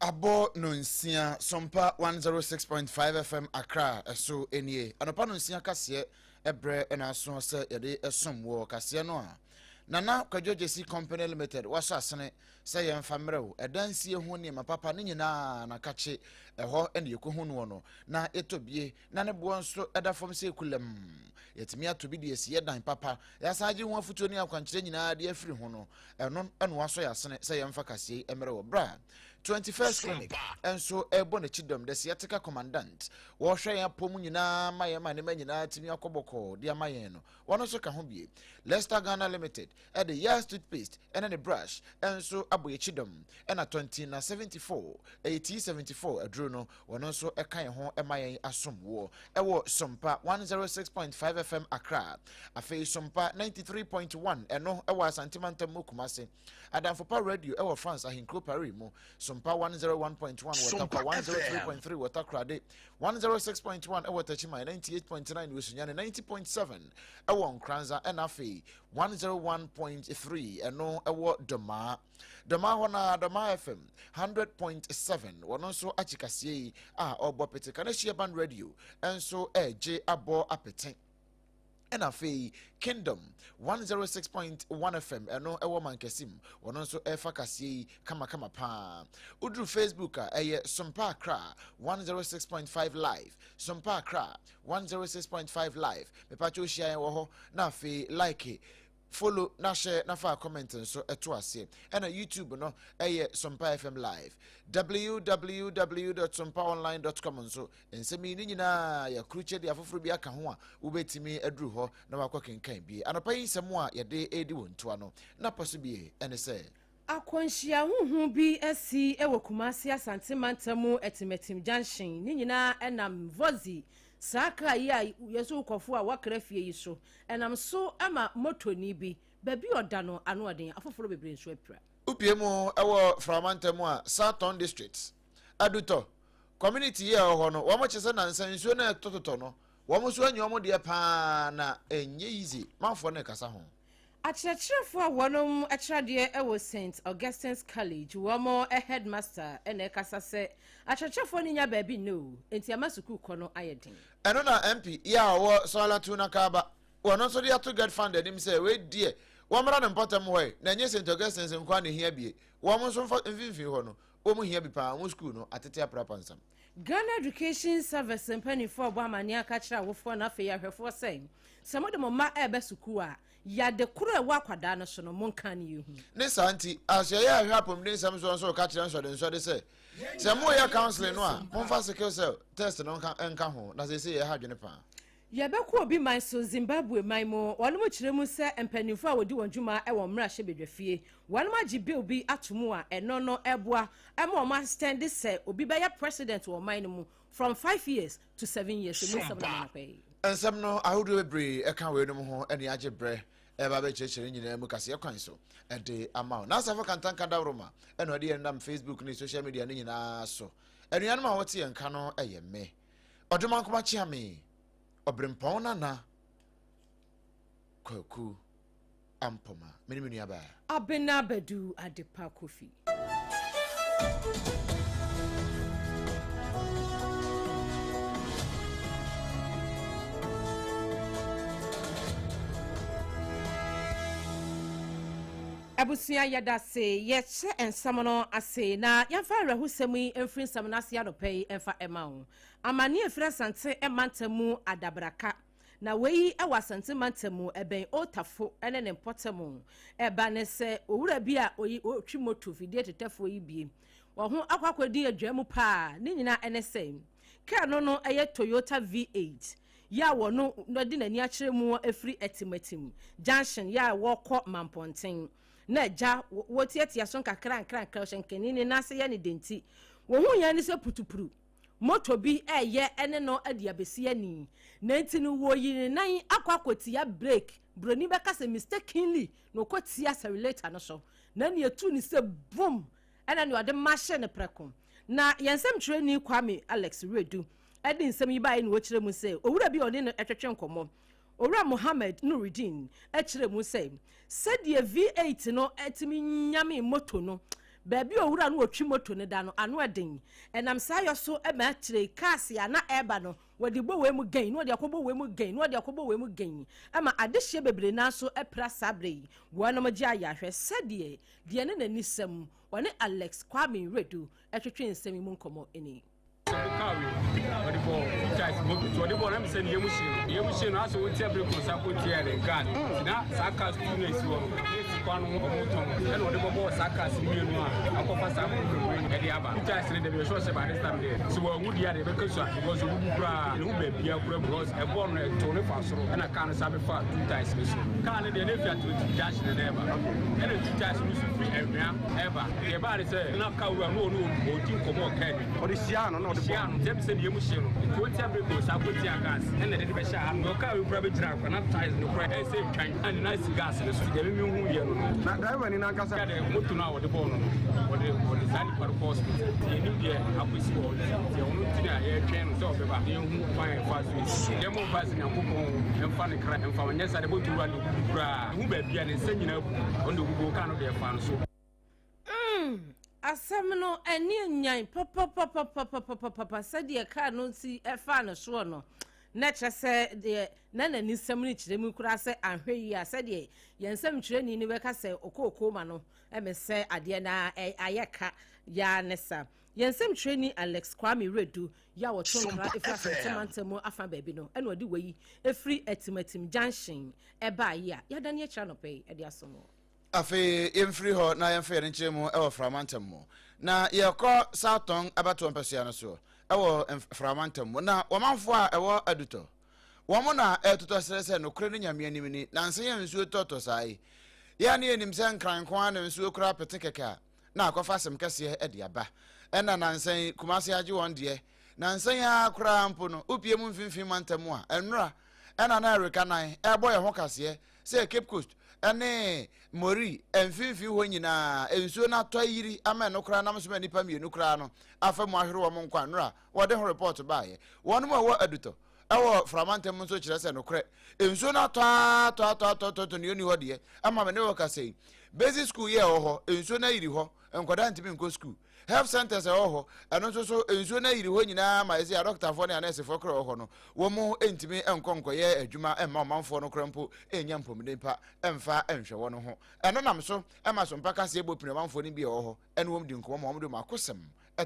Abɔ nonsia Sompa 106.5 FM Accra ɛso nie. Anɔpa nonsia kaseɛ ɛbrɛ na aso sɛ yɛde ɛsom wɔ kaseɛ no a Nana Kwadwo Gyesi Company Limited wasɔ asene sɛ yɛmfa mmerɛ wo ɛdansie ho nneɛma papa ne nyinaa na kakye ɛhɔ ɛna yɛkɔhu noɔ no na yɛtɔ bie na ne boɔ nso ɛda fam sɛ kulam yɛtumi ato bi de asi yɛ dan papa yɛasan agye ho afotuo ne akwankyerɛ nyinaa de afiri ho no ɛno ɛna wasɔ yɛ asene sɛ yɛmfa kaseɛ yi mmerɛ wɔ berɛ a 21st Clinic nso ɛrebɔ n'akyi dɔm the sciatica commandant wɔhwɛ yɛn apɔ mu nyinaa ma yɛn ma nneɛma nyinaa tumi akɔ bɔkɔɔ de ama yɛn no wɔn nso ka ho bie Leicester Ghana Limited ɛde Yas toothpaste ɛne ne brush nso abɔ yɛn akyi dɔm ɛna Tɔntina 74 ɛyɛ T74 aduro no wɔn nso ɛka yɛn ho ɛma yɛn asom woɔ ɛwɔ Sompa 106.5 FM Accra afei Sompa 93.1 ɛno ɛwɔ Asante Mantam mu Kumase Adamfopa Radio ɛwɔ France ahenkuro Paris mu Sompa 101.1 wɔ Tarkwa 103.3 wɔ Takoradi 106.1 ɛwɔ Techiman 98.9 wɔ Sunyani 90.7 ɛwɔ Nkoranza ɛna afei 101.3 ɛno ɛwɔ Domaa Dɔmaa hɔ no ara, Dɔmaa FM 100.7, wɔn nso akyi kaseɛ yi a ɔrebɔ pete. Kaneshie Band Radio nso regye abɔ apete. Ɛna afei Kingdom 106.1 FM ɛno ɛwɔ Mankasim, wɔn nso ɛrefa kaseɛ yi kamakama paa. Woduru Facebook a ɛyɛ Sompa Accra 106.5 Live, Sompa Accra 106.5 Live. Mepatwa ohyia yɛn wɔ hɔ na afei like Follow na hyɛ na fa comment nso to aseɛ. Ɛna YouTube no ɛyɛ Sompa FM Live. www.sompaonline.com nso nsɛm yi ne nyinaa yɛakurukyɛ de afoforɔ bi aka ho a wobɛtumi aduru hɔ na wakɔ kenkan bie. Anɔpa yi nsɛm a yɛde redi wɔn ntoa no na pɔ so bie ɛne sɛ. Akwanhyia huhu bi asi wɔ Kumasi Asante mantam mu Atimatim Junction, ne nyinaa ɛnam Vozi, saa kaa yi a yɛso wokɔfo a wɔakra fie yi so, ɛnam so ma motoni bi, baabi a ɔda no ano ɔden, afoforo bebree nso apira. Wopue mu wɔ Frao mantam mu a, Southern District, Adutɔ, community yi a ɛwɔ hɔ no, wɔn kyerɛ sɛ nansa nsuo no a ɛtɔtotɔ no, wɔn nso anya wɔn deɛ paa na ɛnyɛ easy, manfoɔ no rekasa ho. Akyerɛkyerɛfoɔ a wɔnom kyerɛ adeɛ wɔ Saint Augustine's College, wɔn headmaster na ɛkasa sɛ akyerɛkyerɛfoɔ no nnya baabi nna o, enti ama sukuu kɔ no ayɛ den. Ɛno na MP yi a ɔwɔ Sawla Tuna Kaaba, ɔno nso de ato GetFund anim sɛ wei deɛ wɔmmra ne mpɔtam hɔ ɛ, na ɛnyɛ Saint Augustine's nko ara na ɛhia bie, wɔn nso mfa mfimfini hɔ no, wɔn hia bi paa, wɔn sukuu no atete aprapra nsam. Ghana Education Service mpanimfoɔ rebɔ amanneɛ aka akyerɛ awofoɔ na afei ahwɛfoɔ sɛ, sɛ mode mo mma reba sukuu a, yade koro a ɛwɔ akwadaa no so no, monka ne yɛhu. Ne saa nti, asoɛeɛ a ɛhwɛ apɔmuden nsɛm soɔ nso reka kyerɛ nsɔdensɔde sɛ, sɛ moreyɛ counseling no a, momfa sickle cell test no nka nka ho, na seesei ɛha adwene paa. Yɛbɛkɔ obi man so, Zimbabwe man mu. Wɔnom kyerɛ mu sɛ mpaninfoɔ a wɔdi wɔn dwuma wɔ mmrahyɛbadwafie, wɔnom agye bill bi ato mu a ɛno no ɛboa ma wɔn astɛnde sɛ obi bɛyɛ president wɔ ɔman no mu from 5 years to 7 years. Emu nsɛm na manɔpɛ yi. Nsɛm no ahodoɔ bebree ɛka weinom ho ne agye berɛ ɛba bɛkyerɛkyerɛ ne nyinaa mu kaseɛ kwan so ɛde ama wo. N'asafo Kantanka Dawuroma ɛna ɔde yɛn nam Facebook ne social media no nyinaa so. Anuanom a wɔte yɛn nka no ɛyɛ me, Ɔdomankoma Kyeame, Ɔberempɔn Nana Kwaku Ampoma, me ne me nuabaa. Abena Badu Adepa Kofi. Abusua, yɛda se yɛhyɛ nsɛm no ase na yɛmfa awerɛhosɛm yi mfiri nsɛm no ase anɔpa yi mfa ɛma wo. Amanneɛ ɛfiri Asante mantam mu Adabraka, na wei wɔ Asante mantam mu ɛbɛn Otafo ne ne mpɔtam ɛba ne sɛ owura bi a oyi ɔtwi moto fidie tetɛfoɔ yi bie wɔn ho akɔ akɔdi adwa mu paa. Ne nyinaa ɛne sɛ kaa no no ɛyɛ Toyota V8 yɛ a wɔno no de n'ani akyerɛ mu afiri Atimatim Junction yɛ a wɔkɔ Mampɔnten na agya wɔtiatia so nkakra nkrankra ɔhyɛnkani ne n'ase yɛ ne denti wɔn ho yɛn ne sɛ putupuru moto bi ɛyɛ ɛne no de abɛsi ani na nti no wɔyi ne nan akɔ akɔtia brake. Buroni bɛka sɛ mistakenly na ɔkɔtia accelerator no so na nea etu ne sɛ boom, ɛna nea ɔde mahyɛ no prɛko. Na yɛn nsɛmtwerɛni Kwame Alex Redu ɛde nsɛm yi baeɛ na wɔkyerɛ mu sɛ owura bi a ɔne no ɛtwetwe nkɔmmɔ, Owura Mohammed Nuruddin, ɛkyerɛ mu sɛ sɛdeɛ V8 no ɛtumi nyame moto no. Baabi a owura no ɔtwi moto no da no, ano ɛden. Ɛnam saa yɔ so ma akyire yi, cars a na ɛreba no, wɔde bɔ wei mu gɛn, na wɔde akɔbɔ wei mu gɛn, na wɔde akɔbɔ wei mu gɛn, ɛma adehyeɛ bebree no ara nso apira saa berɛ yi. Wɔnom gye ayɛ ahwɛ sɛdeɛ deɛ ne n'anisɛm ɔne Alex Kwame Wiredu twetwe nsɛm yi mu nkɔmmɔ ni. Sɛ kaa wei ɔde bɔ guys moto nti ɔde bɔ na mesɛ ne yam hye no, ne yam hye no asɛ ɔntia brake no sa kɔtia ne gas nti na saa cars tu na ɛsi hɔ no na ɛsi kwan no ho ɔmo tɔn ɛna ɔde bɔbɔɔ saa cars no mmienu a akɔfa saa problem wei ɛde aba. Guys no deɛ meyɛ sure sɛ by this time deɛ sɛ wɔanwu deɛ a deɛ ɛbɛka sua because ɔbubu koraa ne ho baabia koraa because ɛbɔɔ no ɛtoo ne fa soro ɛna car no sa bɛfa two tyres no so. Car no deɛ na ɛfiri Atrotiri junction na ɛba ɛna two tyres no nso firi Anwea ɛba. Deɛ ɛbaa ne sɛ na car wura no ɔne ɔdi nkɔmmɔ wɔ car no mu. Ɔde hyiaa no na ɔde bɔɔ no. Hyiaa no, kyerɛ sɛ ne yam hye no. Nti ɔtia brake ɔsan kɔtiaa gas ɛna ɛde no bɛhyɛɛ ha no. Car wei koraa bɛgyinaa koraa na tyres no koraa ɛsɛ twan na ne nan si gas no so. Deɛ me mehu yɛ no no. Na driver ni no ankasa. Deɛ moto no a ɔde bɔɔ no no, ɔde ɔde saa nipa no kɔ hospital. Nti yɛnnim deɛ akɔsi wɔ hɔ nti nti ɔno nti na yɛretwɛn no sɛ ɔbɛba na yɛhu kwan a yɛfa so ɛsi. Yɛmmɔ mpae sɛ Nyankopɔn mfa ne kra mfa nyɛ saa deɛ moto wura no ɔbubu koraa. Mehu baabi a ne nsa nyinaa abu. Ɔno deɛ ɔbubu car no deɛ ɛfaa no so. Mm, asɛm no ani nyan papapapapapapapa sɛdeɛ kaa no si ɛfaa no soɔ no na kyerɛ sɛ deɛ na n'ani nsɛm no kyerɛ mu koraa sɛ anhwɛ yi a sɛdeɛ yɛn nsɛm kyerɛni no bɛka sɛ okookoo ma no ɛmɛ sɛ adeɛ na ayɛ ka yaa ne sa. Yɛn nsɛm kyerɛni Alex Kwame Wiredu yi a wɔto nkra ɛfiri Asante mantam mu afa baabi no ɛna ɔde wei ɛfiri Atimatim Junction ɛbaa yi a yɛadane akyire anɔpa yi ɛde asom wɔ. Afei yɛmfiri hɔ na yɛmfa yɛn nkyerɛ mu wɔ Frama ntam mu. Na yɛkɔ Southton abatoɔ mpasua no so wɔ Frama ntam mu. Na wɔmanfoɔ a ɛwɔ Adutɔ, wɔn na ɛretotɔ serɛ sɛ nokorɛ no Nyame anim ni, nansa yi a nsuo tɔtɔ saa yi, yɛn a ne yɛnim sɛ Nkran nko ara na nsuo kora pete kɛkɛ a, na akɔfa asɛm kɛseɛ de aba. Ɛna nansa yi Kumase agye wɔn deɛ. Nansa yi ara koraa mpo no, wopie mu mfimfini mantam a, ɛnora ɛna na ɛreka nan ɛrebɔ yɛn ho kaseɛ sɛ Cape Coast ne Moree mfimfini hɔ nyinaa nsuo no atɔ ayiri ama ɛno koraa nam so ma nnipa mmienu koraa no afa mu ahwere wɔn nkwa nnora wɔde ho report baeɛ. Wɔn mu a ɛwɔ Adutɔ ɛwɔ Frama ntam nso kyerɛ sɛ nokorɛ nsuo no atɔ atɔ atɔ atɔ atɔ atɔ nea ɔni hɔ deɛ ama me ne wɔ kasa yi basic school yɛ ɛwɔ hɔ nsuo no ayiri hɔ nkwadaa ntumi nkɔ school Health centers a ɛwɔ hɔ, ɛno nso so nsuo no ayiri hɔ nyinaa ma ɛsɛ adɔkotafoɔ ne anɛɛsefoɔ korɔ wɔ hɔ no, wɔn ntumi nkɔ nkɔyɛ adwuma mma ɔmanfoɔ no korɔ mpo nnya mpɔmuden pa mfa nhwɛ wɔn ho. Ɛno nam so ma Sompa Kaseɛ bɔ pini ɔmanfoɔ no bi a ɛwɔ hɔ ne wɔn di nkɔmmɔ ma wɔde wɔn akosɛm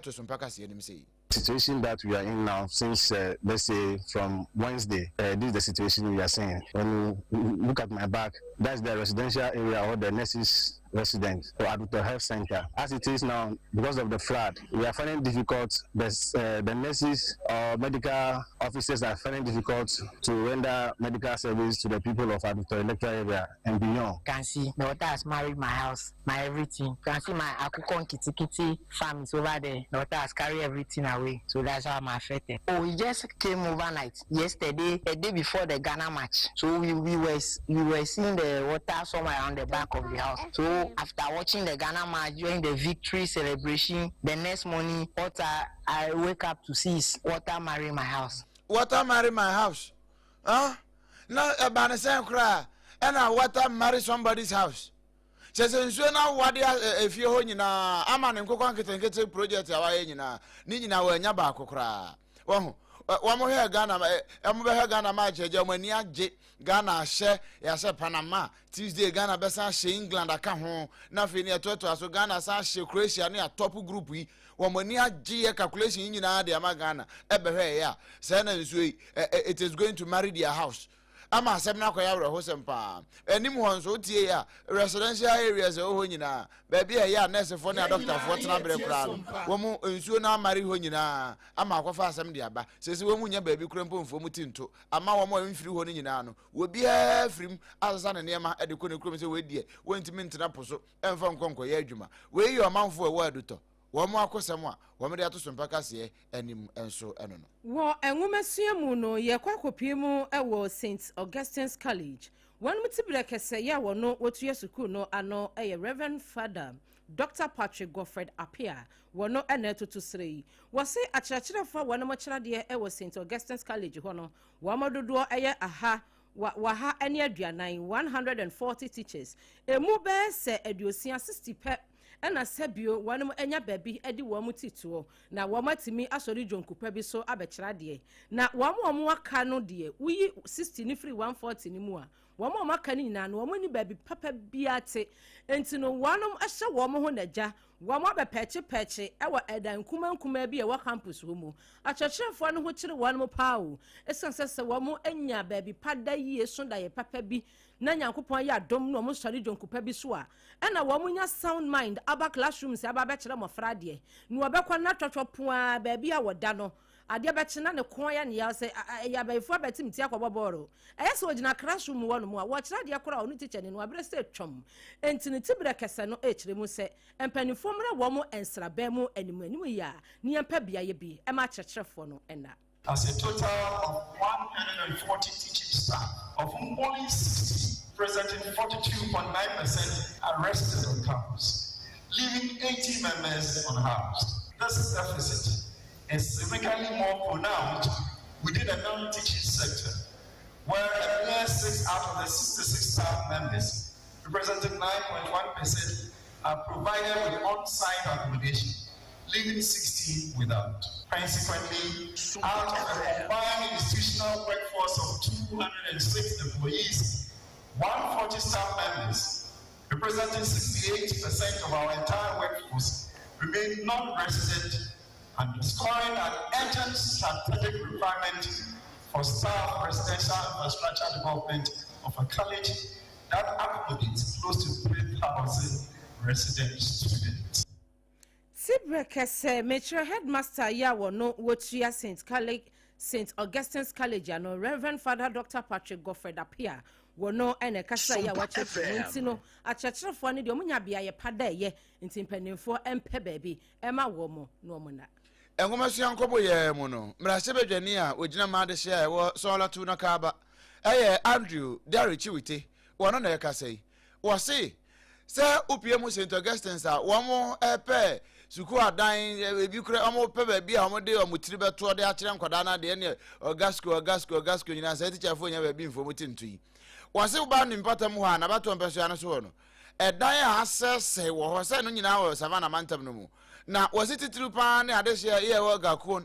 to Sompa Kaseɛ anim sei. Situation that we are in now since uh, let's say from Wednesday uh, this is the situation we are seeing when you look at my back that's the residential area or the nurses residence or Aduto Health Center. As it is now, because of the flood, we are finding difficult, the, the nurses or medical officers are finding difficult to render medical service to the people of Aduto electoral area and beyond. Can see the water has married my house, my everything. You can see my akukon kitty kitty farm is over there. The water has carried everything away. So that's how I'm affected. Oh, it just came overnight. Yesterday, a day before the Ghana match. So we, we were we were seeing the water somewhere around the back of the house. So after watching the Ghana match during the victory celebration, the next morning, water I wake up to see is water marry my house. Water marry my house. Huh? Na ɛba ne sɛn koraa ɛna water marry somebody's house. Kyɛ sɛ nsuo no awade efie hɔ nyinaa ama ne nkokɔ nketenkete project a wayɛ nyinaa ne nyinaa wɔanya baako koraa. Wɔho wɔn hwɛ Ghana wɔn bɛhwɛ Ghana match agya wɔn ani agye Ghana ahyɛ yɛahyɛ Panama Tuesday Ghana bɛsan ahyɛ England aka ho na afei ne ɛtoatoa so Ghana san ahyɛ Croatia ne atop group yi wɔn ani agye yɛ calculation yi nyinaa de ama Ghana ɛbɛhwɛ ɛyɛ a sɛ na nsuo yi it is going to marry their house ama asɛm no akɔyɛ awerɛhosɛm paa anim hɔ nso wotie a residential areas ɛwɔ hɔ nyinaa baabi a ɛyɛ a nɛɛsefoɔ ne adɔktafoɔ tena berɛ koraa no wɔn nsuo no amare hɔ nyinaa ama akɔfa asɛm de aba sɛ sɛ wɔn nya baabi kora mpo mfoɔ mu ti nto ama wɔn a mfiri hɔ no nyinaa no obiara firim asesa ne nneɛma de kɔ ne kurom sɛ wei deɛ wɔntumi ntena po so ɛmfa nkɔ nkɔyɛ adwuma. Wei yɛ ɔmanfoɔ a ɛwɔ Adutɔ wɔn akosɛm a wɔde ato so mpakaseɛ anim nso ɛno no. Wɔ nwomasua mu no, yɛkɔ akɔpue mu wɔ Saint Augustine's College. Wɔn tiberɛ kɛsɛeɛ a wɔno wɔtua sukuu no ano yɛ Rev. Father Doctor Patrick Godfred Appiah. Wɔno na ɛtoto serɛ yi. Wɔse akyerɛkyerɛfoɔ a wɔnom kyerɛ adeɛ wɔ Saint Augustine's College hɔ no, wɔn dodoɔ yɛ aha waha ne aduanan, 140 teachers. Ɛmu bɛyɛ sɛ aduosia, 60 pɛ. Ɛna sɛbio wɔnom anya baabi de wɔn ti toɔ na wɔn atumi asɔre dwonkupa bi so abɛkyerɛ adeɛ. Na wɔn a wɔn aka no deɛ, woyi 60 no firi 140 no mu a, wɔn a wɔn aka no nyinaa no, wɔn nni baabi papa biara te. Enti no wɔnom hyɛ wɔn ho na gya wɔn abɛpɛɛkyepɛɛkye wɔ ɛdan nkumaa nkumaa bi a ɛwɔ campus hɔ mu. Akyerɛkyerɛfoɔ no ho kyere wɔnom paa o, ɛsiane sɛ sɛ wɔn nya baabi pa da yie so daeɛ papa bi na Nyankopɔn ayɛ adom na wɔn sɔre dwonku pa bi so a, ɛna wɔn nya sound mind aba classrooms aba abɛkyerɛ mmɔfra adeɛ. Na wɔbɛkɔ na twɔtwɔ po ara baabi a wɔda no, adeɛ bɛkye na ne kɔn ayɛ ne yaw sɛ ɛyɛ abayifoɔ abɛtem ti akɔbɔ bɔɔlo. Ɛyɛ sɛ ɔgyina classroom hɔ nom a, wɔkyerɛ adeɛ koraa a ɔno tikyani no abrɛ sɛ twam. Enti ne tiberɛ kɛsɛ no rekyerɛ mu sɛ mpanimfoɔ mmra wɔn nsraban mu anim anim yi a na yɛmpɛ beaeɛ bi ma akyerɛkyerɛfoɔ no nna. That's a total of 140 teaching staff, of whom only 60, presenting 42.9%, are resident on campus, leaving 80 members unhoused. This deficit is significantly more pronounced within the non-teaching sector, where a mere 6 out of the 66 staff members, representing 9.1%, are provided with on-site accommodation, leaving 60 without. Consequently, out of a combined institutional workforce of 206 employees, 140 staff members, representing 68% of our entire workforce, remain non-resident, underscoring an urgent strategic requirement for staff residential infrastructure development of a college that accommodates close to 3,000 resident students. Tibrɛ kɛsɛ mekyerɛ headmaster yi a wɔno wɔtua St. Catholic St. Augustine's College ano, Reverend Father Dr. Patrick Godfred Appiah, wɔno ɛna ɛkasa yi a wakyerɛkyerɛ mu nti no akyerɛkyerɛfoɔ no deɛ ɔmo nya beaeɛ pa da ɛyɛ nti mpanimfoɔ mpɛ baabi ɛma wɔn mo na wɔn na. Nwomasua nkɔbɔyɛ mu no, mmarahyɛbadwani a ogyina ma adehye a ɛwɔ Sawla Tunakaba ɛyɛ Andrew Dare Chiwite, wɔno na ɛkasa yi. Wɔse sɛ wopie mu St. Augustine's a, wɔn pɛ sukuu adan ebi kura, wɔn pɛ baabi a wɔn de wɔn tiri bɛtoɔ de akyerɛ nkwadaa no adeɛ ne ɔga sukuu, ɔga sukuu, ɔga sukuu nyinaa sɛ tikyafoɔ nya baabi mfo wɔn ti nto yi. Wɔse woba ne mpɔtam hɔ a n'abatoɔ mpɛsoa no so hɔ no, ɛdan a asɛesɛe wɔ hɔ sɛ no nyinaa wɔ Savannah mantam no mu. Na wɔse titiriw paa ne adehyeɛ yɛ ɛwɔ Gakon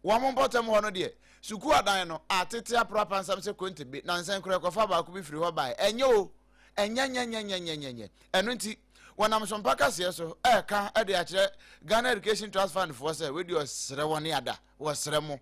wɔn mpɔtam hɔ no deɛ, sukuu adan no atete aporo apansam sɛ kontebe na nsɛn koraa ɛkɔfa baako bi firi hɔ bae. Ɛnyɛ o! Ɛnyɛnyɛnyɛnyɛnyɛnyɛ. Ɛno nti, wɔnam sompa kaseɛ so ɛreka de akyerɛ Ghana Education Trust Fund foɔ sɛ wei deɛ ɔsrɛ wɔn ada, wɔsrɛ mo.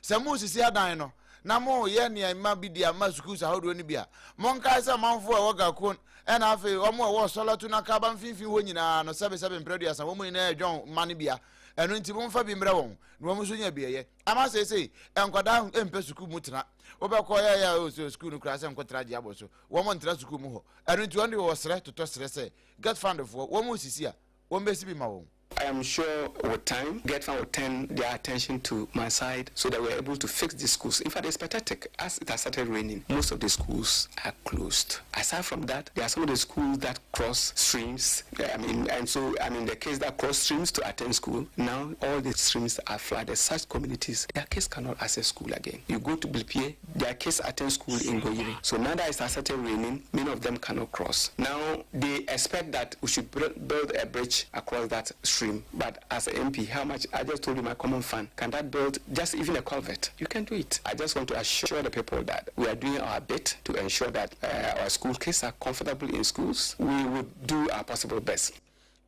Sɛ moresisi adan no na moreyɛ nneɛma bi de ama sukuus ahodoɔ no bi a, monkae sɛ ɔmanfoɔ a ɛwɔ Gakon ɛna afei wɔn a ɛwɔ Sɔlatu na Kaba mfimfini hɔ nyinaa no sɛbesɛbe mprɛ aduasa wɔn nyinaa ɛdwɔn mma no bia. Ɛno nti momfa bi mmerɛ wɔn na wɔn nso nya bi ɛyɛ. Ama seesei nkwadaa mpɛ sukuu mu tena. Wobɛkɔ yɛ yɛ o sɛ sukuu no koraa sɛ nkɔtra gye abɔ so. Wɔn ntra sukuu mu hɔ. Ɛno nti wɔn de wɔsrɛ totɔ srɛ sɛ GETFund foɔ wɔn resisi a wɔn bɛsi bi ma wɔn. I am sure with time, GETFund will turn their attention to my side so that we are able to fix these schools. In fact, it's pathetic. As it has started raining, most of the schools are closed. Aside from that, there are some of the schools that cross streams. I mean, and so, I mean, the kids that cross streams to attend school, now all the streams are flooded. Such communities, their kids cannot access school again. You go to Bilpie, their kids attend school in Goyiri. So now that it has started raining, many of them cannot cross. Now, they expect that we should build a bridge across that stream. But as an MP, how much? I just told you my common fund. Can that build just even a culvert? You can do it. I just want to assure the people that we are doing our bit to ensure that our school kids are comfortable in schools. We would do our possible best.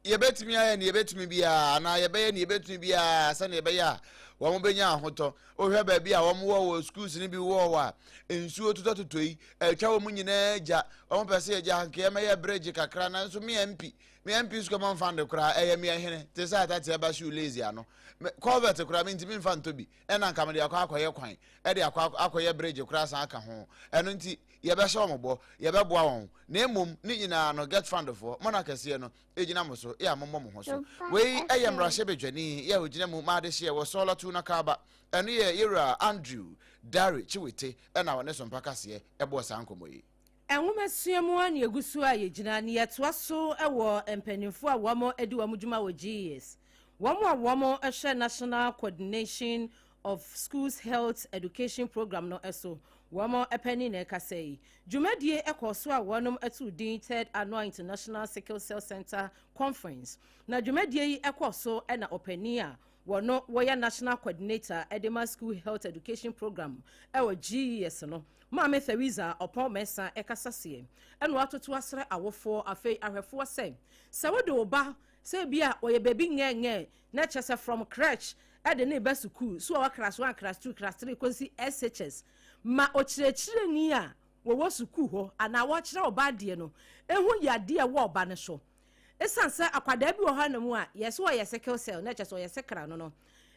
Yɛbɛtumi ayɛ ne yɛbɛtumi biara anaa yɛbɛyɛ ne yɛbɛtumi biara sɛnea ɛbɛyɛ a wɔn bɛnya ahotɔ. Wohwɛ baabi a wɔn wɔ wɔ schools no bi wɔ hɔ a nsuo totɔtotɔ yi atwa wɔn nyinaa gya. Wɔn pɛ sɛ yɛgya nka yɛmɛyɛ bridge kakra, nanso me MP, me MP sukuu mɔ nfa de koraa ɛyɛ me ɛhene te sɛ atate ɛba shoe lazy ano. Culvert koraa me ntumi nfa ntɔ bi, ɛna nka mede akɔ akɔyɛ kwan, ɛde akɔ akɔyɛ bridge koraa san aka ho. Ɛno nti yɛbɛhyɛ wɔn bɔ, yɛbɛboa wɔn, na mmom ne nyinaa no GETFund foɔ mo na kɛseɛ no egyina mo so yɛ a mommɔ mo ho so. Wei ɛyɛ mmarahyɛbadwani yɛ a ogyina mu ma adehyeɛ wɔ Sɔla Tuna Kaaba, ɛno yɛ yɛwura Andrew Dare Chiwete, ɛna ɔne sompa kaseɛ ɛbɔɔ saa nkɔmmɔ yi. Nwomasua mu a ne egu so a yɛgyina ne yɛtoa so wɔ mpanimfoɔ a wɔn di wɔn dwuma wɔ GES, wɔn a wɔn hwɛ National Coordination. of Schools Health Education Program no so wɔn panin na ɛkasa yi. Dwumadie kɔɔ so a wɔnom too din Third Annual International Sickle Cell Center Conference. Na dwumadie yi kɔɔ so na ɔpanin a wɔno wɔyɛ National Coordinator de ma School Health Education Program wɔ GES no, Maame Theresa Ɔpɔn Mensah kasa seɛ ɛna watoto asrɛ awofoɔ afei ahwɛfoɔ sɛ, sɛ wode wo ba sɛ ebi a ɔyɛ baabi ngɛɛngɛɛ na kyerɛ sɛ from crèche de no reba sukuu, so ɔwɔ class one, class two, class three kɔsi SHS, ma ɔkyerɛkyerɛni a wɔwɔ sukuu hɔ anaa wɔkyerɛ ɔba adeɛ no ɛhu yadeɛ a ɛwɔ ɔba no so. Ɛsiane sɛ akwadaa bi wɔ hɔ nom a yɛsɛ ɔyɛ sickle cell na kyerɛ sɛ ɔyɛ sikra no no,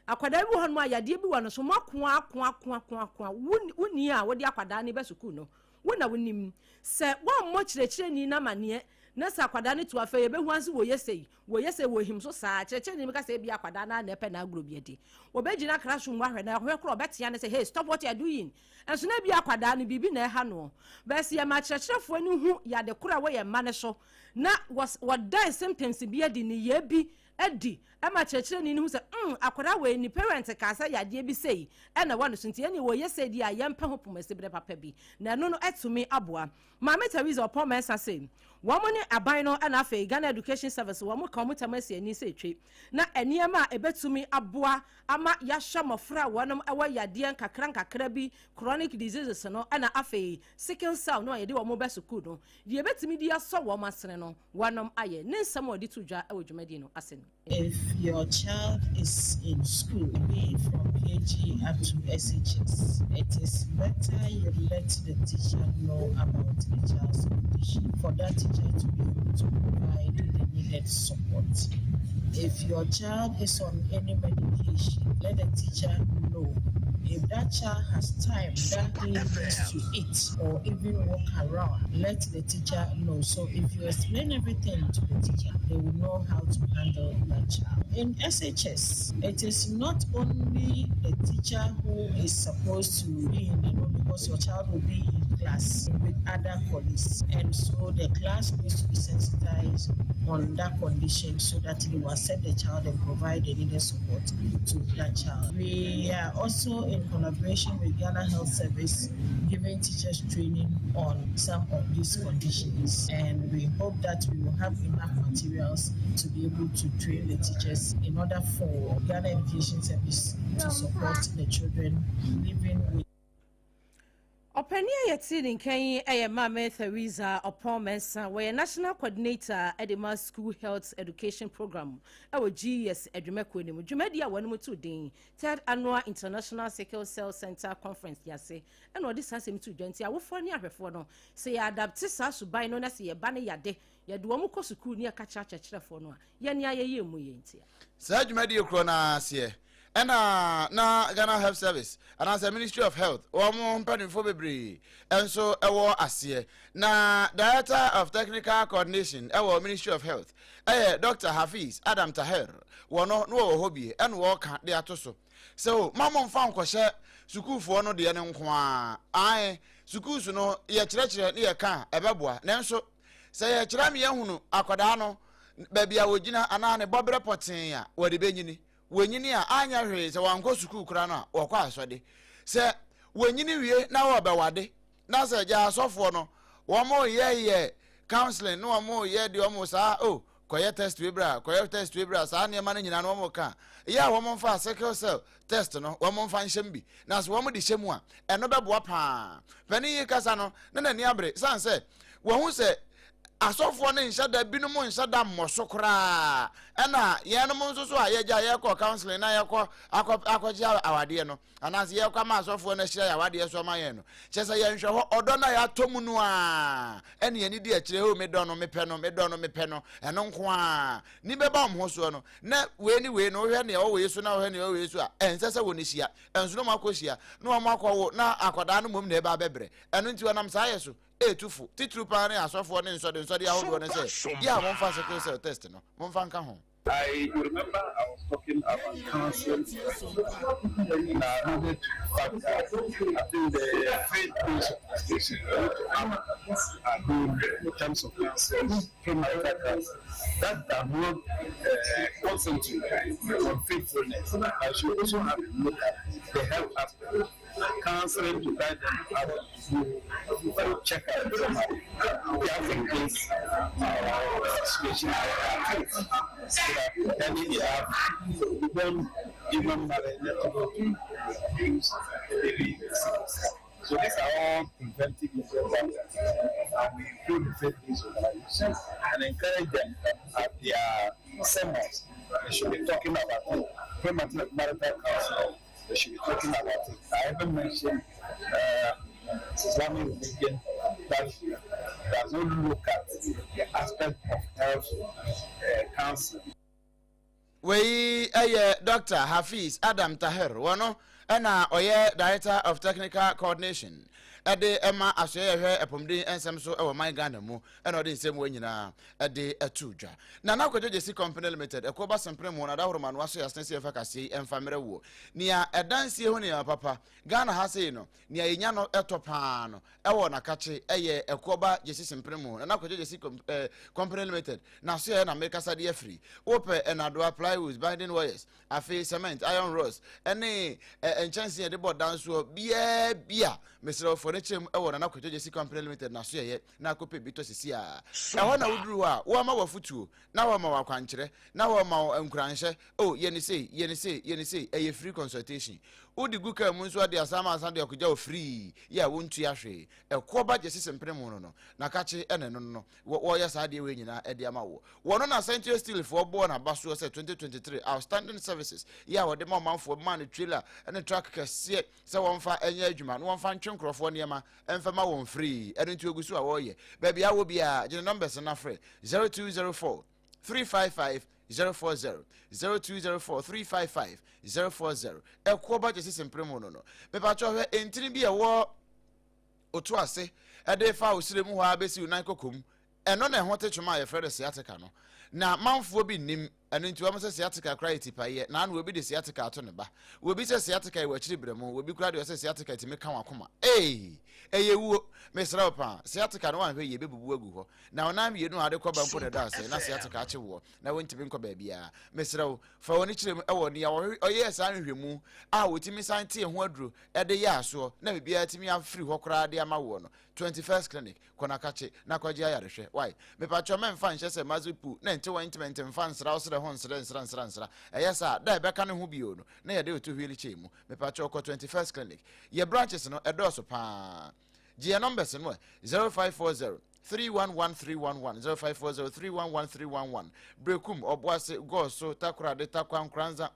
akwadaa bi wɔ hɔ nom a yadeɛ bi wɔ no so, mo akoa akoa akoa akoa akoa, wonni a wode akwadaa no ba sukuu no, wo na wonim. Sɛ woammɔ kyerɛkyerɛni no amanneɛ na sɛ akwadaa no tu afei yɛbɛhu ase wɔyɛ sei, wɔyɛ sei, wɔhim so saa, kyerɛkyerɛni no bɛka sɛ ebia akwadaa no ara na ɛpɛ n'agorɔ bi adi. Wɔbɛgyina classroom hɔ ahwɛ na ɔhwɛ koraa ɔbɛtea no sɛ hey, stop what you are doing. Nso na ebia akwadaa no biribi na ɛha noɔ. Bɛyɛ sɛ yɛma akyerɛkyerɛfoɔ no hu yade korɔ a ɛwɔ yɛn mma no so na wɔdan symptoms bi adi, nneyɛɛ bi adi ma kyerɛkyerɛni no hu sɛ mm akwadaa wei ne parent kaa sɛ yadeɛ bi sei ɛna ɛwɔ ne so nti ɛneɛ wɔyɛ sei deɛ a yɛmpɛ ho pomasiberɛ papa bi na ɛno no atumi aboa. Maame Theresa Ɔpɔn Mensah se wɔn ne aban no ɛna afei Ghana Education Service wɔn ka wɔn tam asi ani sɛ etwe na nneɛma a ɛbɛtumi aboa ama yɛahwɛ mmɔfra a wɔn wɔ yadeɛ nkakra nkakra bi, chronic diseases no ɛna afei sickle cell no a yɛde wɔn ba sukuu no deɛ ɛbɛtumi de asɔ wɔn asene no wɔnom ayɛ. Ne nsɛm a ɔde to dwa wɔ dwumadie no ase no. If your child is in school, be it from KG up to SHS, it is better you let the teacher know about the child's condition for that teacher to be able to provide the needed support. If your child is on any medication, let the teacher know. If that child has time that he needs to eat or even walk around, let the teacher know. So if you explain everything to the teacher, they will know how to handle that child. In SHS, it is not only the teacher who is supposed to be in the room, because your child will be in class with other colleagues. And so the class needs to be sensitized on that condition so that they will accept the child and provide the needed support to that child. We are also in collaboration with Ghana Health Service, giving teachers training on some of these conditions, and we hope that we will have enough materials to be able to train the teachers in order for Ghana Education Service to support the children living with. Ɔpanin a yɛte ne nka yi yɛ Maame Theresa Ɔpɔn Mensah. Wɔyɛ National Coordinator de ma School Health Education Program wɔ GES adwumakuo no mu. Dwumadi a wɔn to din Third Annual International Sickle Cell Center Conference yi ase ɛna ɔde saa asɛm to dwa. Nti awofoɔ ne ahwɛfoɔ no, sɛ yɛ adapte saa suban no na sɛ yɛba no yade yɛde wɔn kɔ sukuu ne yɛka kyerɛ akyerɛkyerɛfoɔ no a, yɛne ayɛyɛ mu yɛ ntia. Saa dwumadie korɔ no ara aseɛ ɛna na Ghana Health Service anaasɛ Ministry of Health wɔn mpanimfoɔ bebree nso ɛwɔ aseɛ. Na Director of Technical Coordination ɛwɔ Ministry of Health ɛyɛ Dr. Hafiz Adam Tahir, wɔn no na wɔwɔ hɔ bie ɛna wɔreka de ato so sɛ o ma mo mfa nkɔhyɛ sukuufoɔ no deɛ no nko ara. Ae, sukuus no yɛkyerɛkyerɛ ne yɛka a ɛbɛboa, nanso sɛ yɛkyerɛ me yɛhunu akwadaa no baabi a wɔgyina anaa ne bɔberɛ pɔtee a wɔde bɛnyini. Wɔnyini a, anyɛ hwee sɛ wɔankɔ sukuu koraa no a, wɔkɔ asɔde. Sɛ wɔnyini wie na wɔbɛwade, na sɛ gya asɔfoɔ no, wɔyɛyɛ counseling na wɔyɛ deɛ wɔn saa, oh, kɔyɛ test wei bra, kɔyɛ test wei bra, saa nneɛma no nyinaa no wɔn ka. Ɛyɛ a wɔn mfa sickle cell test no, wɔn mfa nhyɛm bi. Na sɛ wɔn de hyɛ mu a, ɛno bɛboa paa. Panin yi kasa no, na n'ani abere, san sɛ wɔn ho sɛ asɔfoɔ no nhyɛ da, binom nhyɛ da mmɔ so koraa. Ɛna yɛnom nso so a yɛgya yɛkɔ counseling na yɛkɔ akɔ akɔgye awadeɛ no, anaasɛ yɛkɔ ama asɔfoɔ no ahyira yɛ awadeɛ so ama yɛn no, kyerɛ sɛ yɛnhwɛ hɔ ɔdɔ no a yɛatɔ mu no a ɛne yɛne di akyire hɔ, medɔ no, mepɛ no, medɔ no, mepɛ no, ɛno nko a ni bɛba wɔn ho soɔ no. Na wei ne wei no, wohwɛ nea ɛwɔ wei so na wohwɛ nea ɛwɔ wei so a, ɛnsɛ sɛ wɔn hyia ɛnso na wɔn akɔ hyia na wɔn akɔwo na akwadaa no mmom na ɛba abɛbrɛ. Ɛno nti wɔnam saa yɛ so etu fo titiriw paa ne asɔfoɔ ne nsɔde nsɔde ahodoɔ no sɛ yɛ a wɔmfa sickle cell test no momfa nka ho. I remember I was talking about counseling. And I alluded to the fact that I think the faith-based organization are doing in terms of counseling, premarital counseling, that does not concentrate on faithfulness. I should also have a look at the health aspect. Counseling to guide them how to do check out just in case situation so that any they have don't even marriage to use maybe. So these are all preventive measures, and we include the faith-based organizations and encourage them at their sermons. They should be talking about it. Premarital counseling, they should be talking about it. I even mentioned Islamic religion that does not look at the aspect of health counseling. Wei ɛyɛ Dr Hafiz Adam Tahir, wɔno ɛna ɔyɛ Director of Technical Coordination ɛde ɛma asoɛ yɛhwɛ ɛpɔmuden nsɛm so ɛwɔ man Ghana mu, ɛna ɔde nsɛm wɔ nyinaa ɛde ɛto dwa. Na Nakɔdwo Gyesi Company Limited ɛkɔ ba sempere mu na adahoro no aso yɛ asene sɛ yɛfa kaseɛ yi ɛmfa mmerɛ wuo nea ɛdansie ho nneɛma papa Ghana ha sei no, nea yɛnya no ɛtɔ paa no ɛwɔ nakakye ɛyɛ Ɛkoɔba Gyesi sempere mu na Nakɔdwo Gyesi Company Limited na so yɛ na mekasa de afiri. Wopɛ ɛnadoa, plywood, binding wires, afei cement, iron rods ɛne nkyɛnsee yɛde bɔ dansoɔ biaa bia, mesrɛ wo, fɔ ne kyerɛ mu ɛwɔ Nana Kwadwo Gyesi Company Limited na so yɛyɛ na akɔpɛ bi tɔ sisi a ɛhɔ na woduru hɔ a, wɔama wafotuo na wɔma wakwankyerɛ na wɔma wo nkuranhyɛ o, yɛne sei, yɛne sei, yɛne sei. Ɛyɛ free consultation. Wode gu kaa mu nso ade asan ma asan de akɔgya wo free yɛ a wontua hwee. Ɛkoɔ ba Gyesi sempene mu no na kakye ɛne no wɔyɛ saa adeɛ wei nyinaa ɛde ama wo. Wɔno na Century Steel foɔ bɔɔ n'aba soɔ sɛ 2023 outstanding services yɛ a wɔde ma ɔmanfoɔ, ma no trailer ne truck kɛseɛ sɛ wɔmfa ɛnyɛ adwuma na wɔmfa ntwe nkurɔfoɔ nneɛma ɛmfa ma wɔn free. Ɛno nti ogu so a wɔreyɛ. Baabi a wɔ biara, gyina numbers no afrɛ 0204 355 040, 0204 355 040. Ɛkoɔ ba Gyesi sempere mu no mepatwɛ hwɛ ntini bi a ɛwɔ oto ase ɛde fa osire mu hɔ a bɛsi wo nan kɔkɔ mu, ɛno na ɛho te twoma a yɛfrɛ no sciatica no, na manfoɔ bi nnim. Ɛno nti wɔn sɛ sciatica kora yɛ tipayɛ na ano obi de sciatica ato ne ba, obi sɛ sciatica yɛ wɔ akyiri brɛ mu, obi kora deɛ ɔsɛ sciatica tumi ka wɔn akoma. Ee, ɛyɛ wuo. Mesrɛ wo paa, sciatica no wanhwɛ yie, bɛbubu agu hɔ na ɔnan mmienu a ade kɔ ba mpo na ɛda ase na sciatica akye woɔ na wɔntumi nkɔ baabiara. Mesrɛ wo, fa wɔn kyerɛ mu ɛwɔ nea ɔyɛɛ saa nhwehwɛmu a wɔtumi san tee ho aduro ɛde yɛ asoɔ na biribiara tumi afiri hɔ koraa de ama woɔ no. 21st Clinic, kɔ na kakye na kɔgye ayarehwɛ. Wai, mepatwɛ, mɛmfa nhyɛ sɛ maze pu na nte ointment mfa nsra wo serɛ ho nsrɛ nsra nsra nsra. Ɛyɛ saa da ɛbɛka ne ho bio no na yɛde oto wheelchair mu. Mepatwɛ, kɔ 21st Clinic. Yɛ branches no ɛdɔɔso paa. Gye yɛ numbers no ɛ: 0540 311311, 0540 311311. Brekum, Ɔboase, Gɔɔso, Takorade, Takwa, Nkoranza,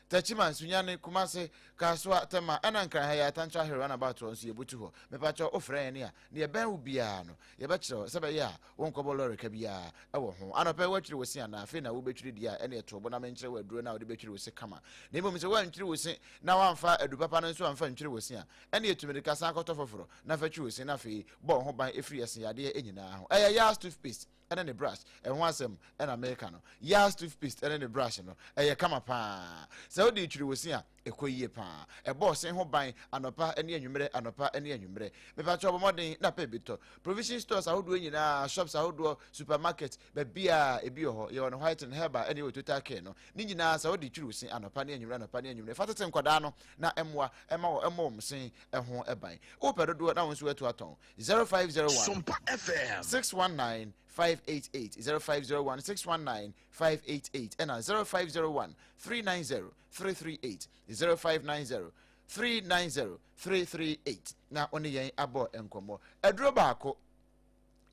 Tachima, Nsunyane, Kumase, Kasoa, Tema ɛna Nkran ha yɛ Atantra Hill roundabout hɔ nso yɛbutu hɔ. Mepatwɛ, wofrɛ yɛn a, ne yɛbɛn wo biara no yɛbɛkyerɛ wo sɛ bɛyɛ a wonkɔbɔ lɔre ka biara ɛwɔ ho. Anɔpɛ woatwiri wo se anaa afei na wobɛtwiri deɛ a, ɛne ɛto bo na menkyerɛ wo aduro no a wode bɛtwiri wo se kama. Na mmom sɛ woantwiri wo se na woamfa adu papa no nso amfa ntwiri wo se a, ɛne ɛtumi de ka san kɔtɔ foforɔ na fa twiri wo se na afei bɔ wo ho ban ɛfiri ɛse yadeɛ nyinaa ho. Ɛyɛ Yas toothpaste ɛne ne brush ɛho asɛm ɛna meka no. Yas toothpaste ɛne ne brush no ɛyɛ kama paa. Sɛ wode twiri wo se a, ɛkɔ yie paa, ɛbɔ ɔsen ho ban anɔpa ne anwummerɛ, anɔpa ne anwummerɛ. Mepakyɛ, ɔbɔ mmɔden na pɛ bi tɔ. Provision stores ahodoɔ nyinaa, shops ahodoɔ, supermarket, baabi a ebi wɔ hɔ, yɛwɔ no white and herbal ɛne yɛwɔ Total Care no ne nyinaa. Sɛ wode twiri wo se anɔpa ne anwummerɛ, anɔpa ne anwummerɛ, fa tete nkɔdaa no na ɛmmoa ɛma wɔ ɛmmɔ wɔn se ɛho ɛban. Wopɛ dodoɔ na wo nso atu atɔn, 0501 Sompa FM 619 588, 0501 619 588, ɛna 0501 390 338, 0590 390 338 na ɔne yɛn abɔ nkɔmmɔ. Aduro baako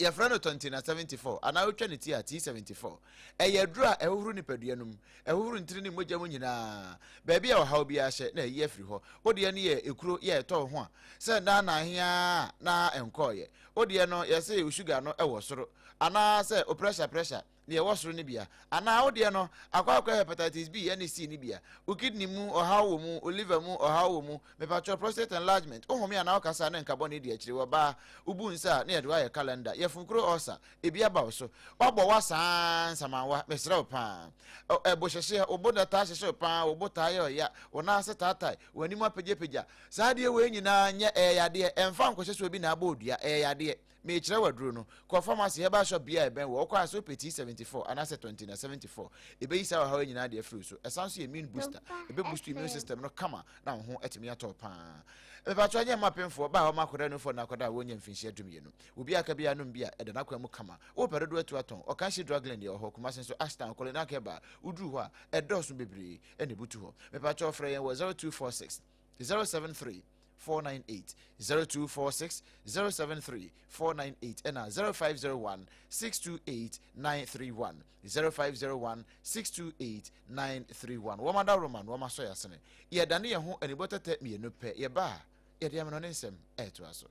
yɛfrɛ no Tɔntina 74 anaa wotwa ne ti a T74. Ɛyɛ aduro a ɛhohoro nipadua no mu, ɛhohoro ntiri ne mogya mu nyinaa, baabi a ɔhaw biara hyɛ na ɛyi afiri hɔ. Wodeɛ no yɛ ekuro yɛ ɛtɔ wo ho a sɛ naanahea na ɛnkɔɔyɛ. Wodeɛ no yɛsɛ wo sugar no ɛwɔ soro anaasɛ o pressure. Deɛ ɛwɔ soro no bi a. Anaa wo deɛ no, akɔ akɔyɛ hepatitis B ɛne C no bi a. Wo kidney mu ɔhaw wɔ mu, wo liver mu ɔhaw wɔ mu. Mepakyɛw, prostate enlargement, wo home anaa wo kasa a ne nka bɔne di akyire. Wɔ baa, wo bu nsa a, na yɛde wo ayɛ calendar. Yafunkuro ulcer, ebi aba wo so. Woabɔ wa saa nsamanwa, mesrɛ wo paa. Ɔ, ɛbo hyehyeɛ, wo bo na taa hyehye wo paa, wo bo taa yɛ ɔya, wo nan ase taatae, w'anim apagyapagya. Saa adeɛ wei nyinaa nyɛ, ɛyɛ yadeɛ. Ɛmfa nkɔhyɛ sɛ obi na abɔ wo dua, ɛyɛ yadeɛ. Merekyerɛ wo aduro no. Kɔ pharmacy, herbal shop biara a ɛbɛn wo. Wokɔ a, sɛ wopɛ T74 anaasɛ 20 na 74. Ɛbɛyi saa ɔhaw yi nyinaa de afiri wo so. Ɛsan nso yɛ immune booster. Ɛbɛ boost immune system no kama na wo ho atumi atɔ wo paa. Mepakyɛw, ɛnyɛ mma apemfoɔ, baa a wɔma akwadaa nufoɔ anaa akwadaa a wɔnnya mfinhyia 12. Obi a aka biara nom bi a, ɛda n'akwan mu kama. Wopɛ dodoɔ atu atɔn? Ɔkanhye Drug Lane deɛ ɛwɔ hɔ. Kumasi nso, Ashtown, Kolinak Herbal, woduru hɔ a, ɛdɔɔso bebree na ɛbutu hɔ. Mepakyɛw, frɛ yɛn wɔ 0246 073 498, 0246 073 498 ɛna 0501 628 931, 0501 628 931. Wɔn adaworoma na wɔn asɔ yɛn asene. Yɛdane yɛn ho anibɔ tɛtɛ mmienu pɛ, yɛba a, yɛde amena ne nsɛm ɛretoa so.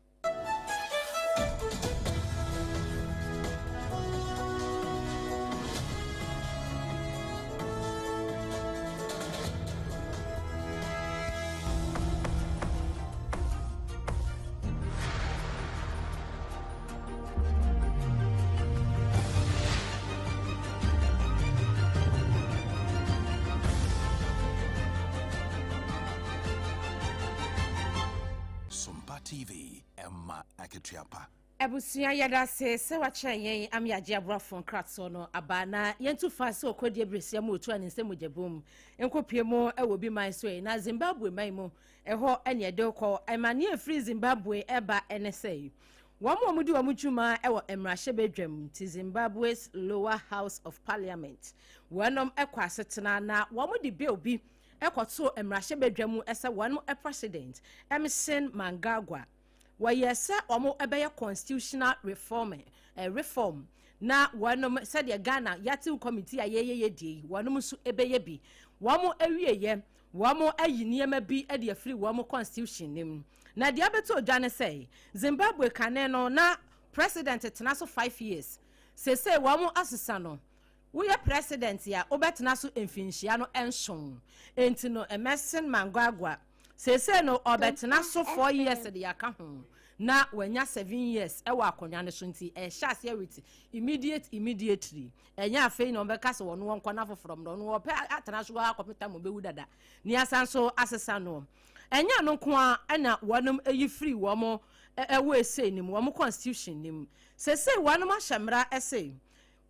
Sompa TV, ɛma akatua pa. Abusua, yɛda ase sɛ wakyerɛ yɛn ama yɛagye aborɔfo nkratoɔ no aba na yɛntu fa sɛ ɔkɔdi abiresia mu otu a ne nsɛm mogyabom nkɔpie mu wɔ bi man so yi na Zimbabwe man mu ɛhɔ ɛne ɛde kɔ. Ɛma ɛfiri Zimbabwe ɛba ɛne sɛ wɔn a wɔdi wɔn dwuma wɔ mmarahyɛbadwam ti, Zimbabwe's lower house of parliament, wɔnom kɔ asetena na wɔn de bill bi kɔto mmarahyɛbadwam mu sɛ wɔn president Emmerson Mnangagwa wɔyɛ sɛ wɔn bɛyɛ constitutional reform na wɔnom sɛdeɛ Ghana yɛatew committee a yɛyɛ yɛ die yi, wɔnom nso bɛyɛ bi. Wɔn awieyɛ, wɔn ayi nneɛma bi de afiri wɔn constitution nim na deɛ abɛtɔ odwa ne sɛ Zimbabwe kane no na president tena so 5 years. Sese wɔn asesa no, woyɛ president a, wobɛtena so mfinhyia no 7. Nti no Emmerson Mnangagwa sese no ɔbɛtena so 4 years de aka ho na wanya 7 years ɛwɔ akonnwa no so. Nti ɛhyɛ aseɛ with immediate immediately. Ɛnyɛ afei na ɔbɛka sɛ wɔn wɔn nkɔ na foforɔ mu na ɔno wɔpɛ atena so akɔpem tam ɔbɛwu dada ne asan so asesa no. Ɛnyɛ no nko a ɛna wɔnom ayi firi wɔn ɛwɔ ese nim wɔn constitution nim. Sese wɔnom ahyɛ mmara ɛse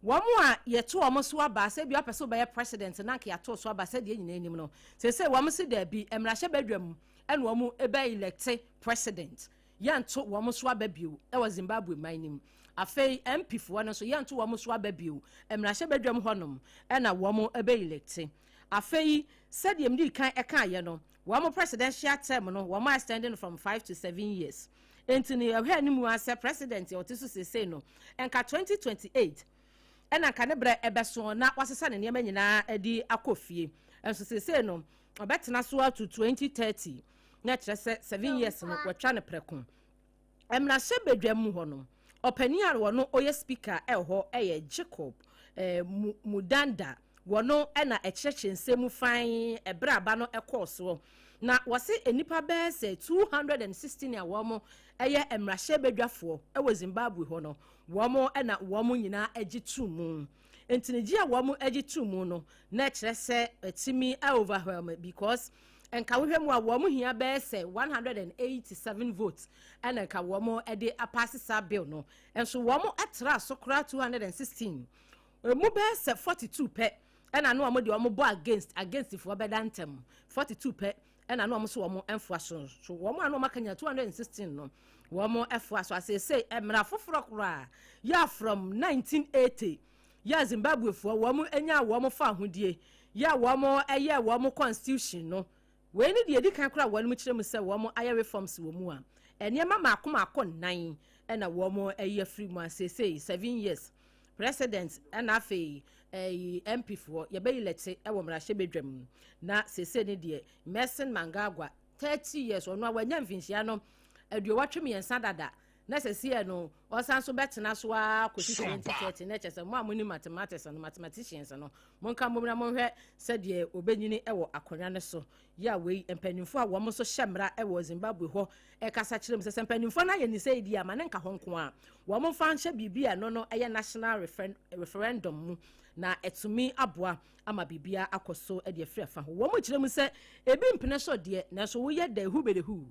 wɔn a yɛto wɔn so aba sɛ bi apɛ sɛ ɔbɛyɛ president na nka yɛato so aba sɛdeɛ nyinaa anim no, sese wɔn si daabi, mmarahyɛ badwam ɛna wɔn ɛbɛ elect president. Yɛnto wɔn so aba bio ɛwɔ Zimbabwe man nim. Afei MP foɔ no nso, yɛnto wɔn so aba bio, mmarahyɛ badwam hɔnom ɛna wɔn ɛbɛ elect. Afei sɛdeɛ mdi kan ɛkaayɛ no, wɔn presidential term no, wɔn extending from 5 to 7 years. Nti no yɛhwɛ anim asɛ president a ɔte so sesei no, nka 2028 ɛna nka ne berɛ ɛbɛso na wasesa ne nneɛma nyinaa de akɔ fie. Nso sesei no ɔbɛtena so ato 2030, na kyerɛ sɛ 7 years no wɔatwa no prɛko. Mmarahyɛ badwa mu hɔ no, ɔpanin a wɔno ɔyɛ speaker ɛwɔ hɔ ɛyɛ Jacob Mudanda. Wɔno ɛna ɛkyerɛkyerɛ nsɛm mu fan ɛberɛ aba no ɛkɔɔ soɔ na wɔse nnipa bɛyɛ sɛ 216 a wɔn ɛyɛ mmarahyɛ badwafoɔ ɛwɔ Zimbabwe hɔ no, wɔn ɛna wɔn nyinaa agye to mu. Nti ne gye a wɔn agye to mu no na ɛkyerɛ sɛ ɛtumi overwhelm, because nka wohwɛ mu a, wɔn hia bɛyɛ sɛ 187 votes ɛna nka wɔn de apass saa bill no. Nso wɔn atra so koraa 216, emu bɛyɛ sɛ 42 pɛ ɛna no wɔn de wɔn bɔ against foɔ bɛda ntɛm. 42 pɛ ɛna no wɔn nso wɔn mfoa so so wɔn a no wɔn aka nyina 216 no wɔn ɛfoa so. Asese mmara foforɔ koraa yɛ from 1980 yɛ Zimbabwefoɔ wɔn anya wɔn fa ahodie yɛ wɔn ɛyɛ wɔn constitution no, wei ne deɛ edi kan koraa wɔn kyerɛ mu sɛ wɔn ayɛ reforms wɔ mu a nneɛma mako mako nnan ɛna wɔn ɛyɛ afiri mu. Asese 7 years president, ɛna afei ɛyi MP foɔ yɛbɛyi lɛte ɛwɔ mmarahyɛ badwam, na sese ne deɛ Emmerson Mnangagwa 30 years, ɔno a wanya mfinhyia no 83 dada. Na sɛsiɛ no ɔsan so bɛtena so ara kɔsi 2030 na kyerɛ sɛ mo a mo nim mathematics no, mathematicians no, monka mmom na monhwɛ sɛdeɛ ɔbɛnyini wɔ akonnwa no so. Yɛ a wei mpanimfoɔ a wɔn nso hyɛ mmara wɔ Zimbabwe hɔ ɛkasa kyerɛ mu sɛ sɛ mpanimfoɔ no ayɛ ne sɛ di ama ne nka hɔ nko a wɔn mfa nhyɛ biribi a ɛno no ɛyɛ national referendum mu na ɛtumi aboa ama biribiara akɔ so de afiri afa ho. Wɔn kyerɛ mu sɛ ebi mpene so deɛ, nanso woyɛ dɛ hu bɛde hu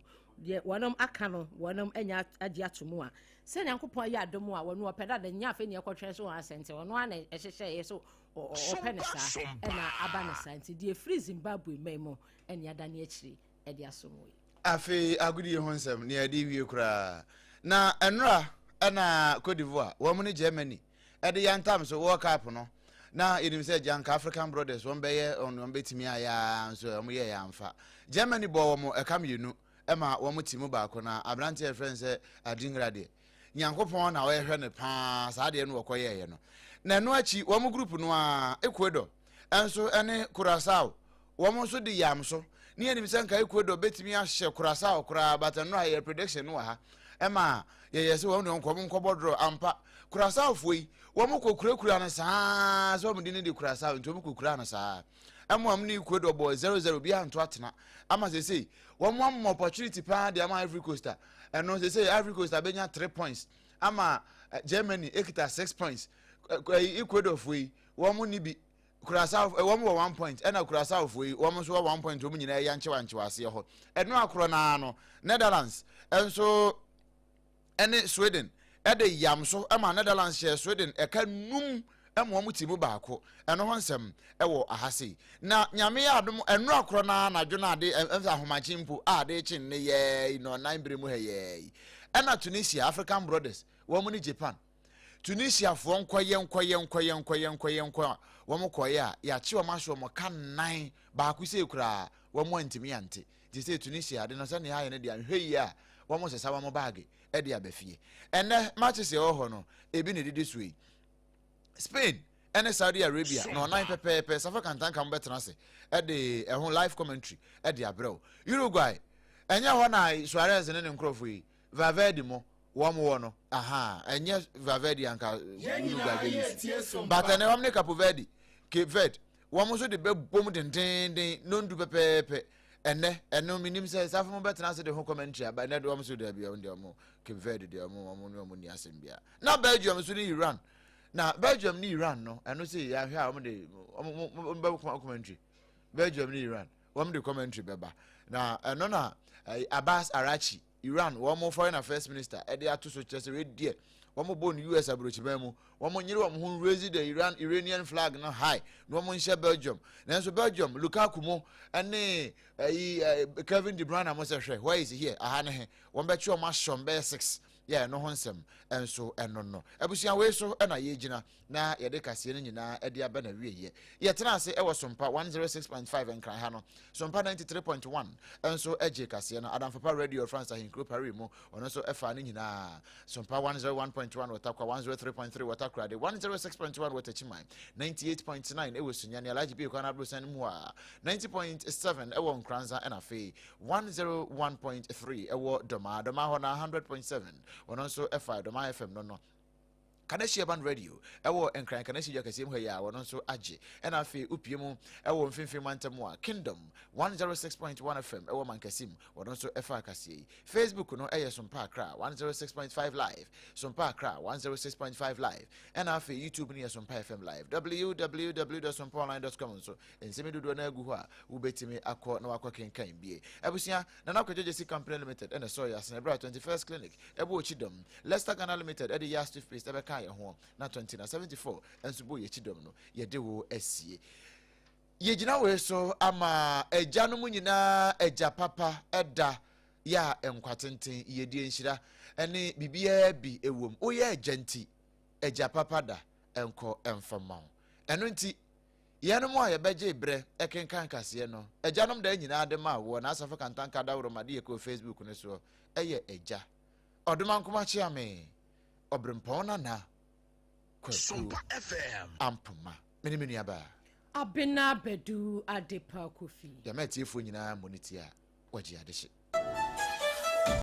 deɛ wɔnom aka no wɔnom anya agye ato mu a sɛ Nyankopɔn ayɛ adom a wɔn ɔpɛ dada nyɛ afei ne ɛkɔtwɛn so wɔn asɛnte ɔno ara na ɛhyehyɛ yɛ so ɔpɛ ne saa ɛna aba ne saa nti deɛ ɛfiri Zimbabwe man mu ɛne adane akyiri ɛde asom wei. Afei agodie ho nsɛm nea ɛde wie koraa na ɛnora ɛna Cote d'Ivoire wɔn ne Germany ɛde yantam so World Cup no na yɛnim sɛ gya nka African Brothers wɔn bɛyɛ wɔn wɔn bɛtumi ayɛ ara nso wɔn yɛ yɛ amfa Germany bɔɔ wɔn ɛka mmienu ɛma wɔn ti mu baako na aberanteɛ yɛfrɛ no sɛ Adingra deɛ Nyankopɔn na ɔyɛhwɛ no paa saa deɛ no wɔkɔ yɛɛyɛ no na ɛno akyi wɔn group no a Ecuador ɛnso ɛne Curacao Wɔn nso de yam so. Ne yɛnim sɛ nka Ecuador bɛtumi ahyɛ Curacao koraa but ɛno a yɛyɛ prediction no wɔ ha ɛma yɛyɛ sɛ wɔn deɛ wɔn nkɔbɔ draw ampa. Curacaofoɔ yi wɔn kɔ kurakura no saa sɛ wɔn de ne de Curacao nti wɔn kɔ kura no saa ɛmo wɔn ne Ecuador bɔ 0-0 bi anto atena ama sesei wɔn ama opportunity paa de ama Ivory Coast a ɛno sesei Ivory Coast abɛnya 3 points ama eh, Germany ekita 6 points Ecuadorfoɔ yi wɔn ni bi Curaçao eh, wɔn wɔ one point ɛna Curaçaofoɔ yi wɔn nso wɔ one point wɔn nyinaa yɛ ankyewankyewa aseɛ hɔ ɛno akorɔ naa no Netherlands nso ɛne Sweden ɛde yam so ɛma Netherlands hyɛ Sweden ɛka num ɛma wɔn ti mu baako ɛno ho nsɛm ɛwɔ aha sei na nyame yɛ adom ɛno akorɔ naa anadwo no ade ɛmfa ahomakye mpo a ade kye ne yɛɛ na ɔnan bere mu ha yɛɛ ɛna Tunisia African Brothers wɔn ne Japan Tunisiafoɔ nkɔyɛ nkɔyɛ nkɔyɛ nkɔyɛ nkɔyɛ nkɔ a wɔn kɔyɛ a yɛakye wɔn ahyɛ wɔn ka nnan baako sei koraa wɔn antumi ante nti sɛ Tunisia ade no sɛnea ayɛ no deɛ anhwɛ yie a wɔn sesa wɔn baage de aba fie. Ɛnɛ matches ɛwɔ hɔ no ebi na edidi so yi Spain ɛne Saudi Arabia na ɔnan pɛpɛɛpɛ Safa Kantanka mo bɛtena ase ɛde ɛho live commentary ɛde abrɛw Uruguay ɛnyɛ hɔ na Suarez ne ne nkurɔfoɔ yi Valverde mo wɔn wɔ no aha ɛnyɛ Valverde anka Uruguay bɛ use but ɛnɛ wɔn ne Capo Verde Cape Verde wɔn nso de bɛ bom dendenden nondu pɛpɛɛpɛ ɛnɛ ɛno menim sɛ safo mo bɛtena ase de ho commentary aba ɛnɛ de wɔn so daabi wɔn deɛ wɔn Cape Verde deɛ wɔn wɔn ne wɔn ni asɛm bia na Belgium nso ne Iran na Belgium ne Iran no ɛno sɛ yɛahwɛ a wɔn de wɔn wɔn bɛ commentary Belgium ne Iran wɔn de commentary bɛba na ɛno na Abbas Arachi Iran wɔn foreign affairs minister ɛde ato so kyerɛ sɛ wei deɛ wɔn bɔ no US aburokyiman mu wɔn nyere wɔn ho raise the Iran Iranian flag no high na wɔn nhyɛ Belgium nanso Belgium Lukaku mo ɛne ɛyi ɛ Kevin De Bruyne mo sɛ hwɛ where is here aha ne he wɔn bɛkye wɔn ahyɛ wɔn bɛyɛ six yɛ ɛno ho nsɛm ɛnso ɛno no abusua wei so ɛna yɛgyina na yɛde kaseɛ no nyinaa de aba n'awieeɛ. Yɛtena ase wɔ Sompa 106.5 Nkran ha no. Sompa 93.1 nso gye kaseɛ no. Adamfopa Radio France Ahenkuro Paris mu, ɔno nso faa ne nyinaa. Sompa 101.1 wɔ Tarkwa, 103.3 wɔ Takoradi, 106.1 wɔ Techiman, 98.9 wɔ Sunyani, Alhaji Bie Kwan Aborosan mu a, 90.7 wɔ Nkoranza ɛna afei 101.3 wɔ Dɔmaa. Dɔmaa hɔ na 100.7 ɔno nso faa Dɔmaa FM no no. Kanehye Urban Radio ɛwɔ Nkran Kanehye dwa kɛseɛ mu ha yi a wɔno nso agye ɛna afei wopie mu ɛwɔ mfimfini mantam a Kingdom 106.1 FM ɛwɔ Mankasim wɔno nso ɛfa akaseɛ yi. Facebook no ɛyɛ Sompa Accra 106.5 Live, Sompa Accra 106.5 Live ɛna afei YouTube no yɛ Sompa FM Live. www.sompaonline.com nso nsɛm dodoɔ no agu hɔ a wobɛtumi akɔ na wakɔ kenkan bie. Abusua, Nana Kwadwo Gyesi Company Limited ɛna ɛsɔɔ yɛ asene berɛ a 21st Clinic ɛbɔ okyi dɔm. Leicester Ghana Limited ɛde Yas toothpaste ɛbɛkaa yɛn ho na 20 na 74 nso bɔ yɛkyi dɔm no yɛde wo asie. Yɛgyina wei so ama agyanom nyinaa agya papa ɛda yɛ a nkwa tenten yɛdie nhyira ɛne biribiara bi ɛwom. Woyɛ agya nti agya papa da ɛnkɔ ɛmfa ma wo. Ɛno nti yɛnom a yɛbɛgye berɛ ɛkenkan kaseɛ no agyanom da nyinaa de ma woɔ na asafo kantanka daworo ma de yɛkɔɔ Facebook no soɔ ɛyɛ agya Ɔdomankoma Kyeame, Ɔberempɔn Nana Kwaku Ampoma. Me ne me nuabaa. Abena Badu Adepa Kofi. Yɛma atiefoɔ nyinaa mmɔ ne ti a wɔgye adehye.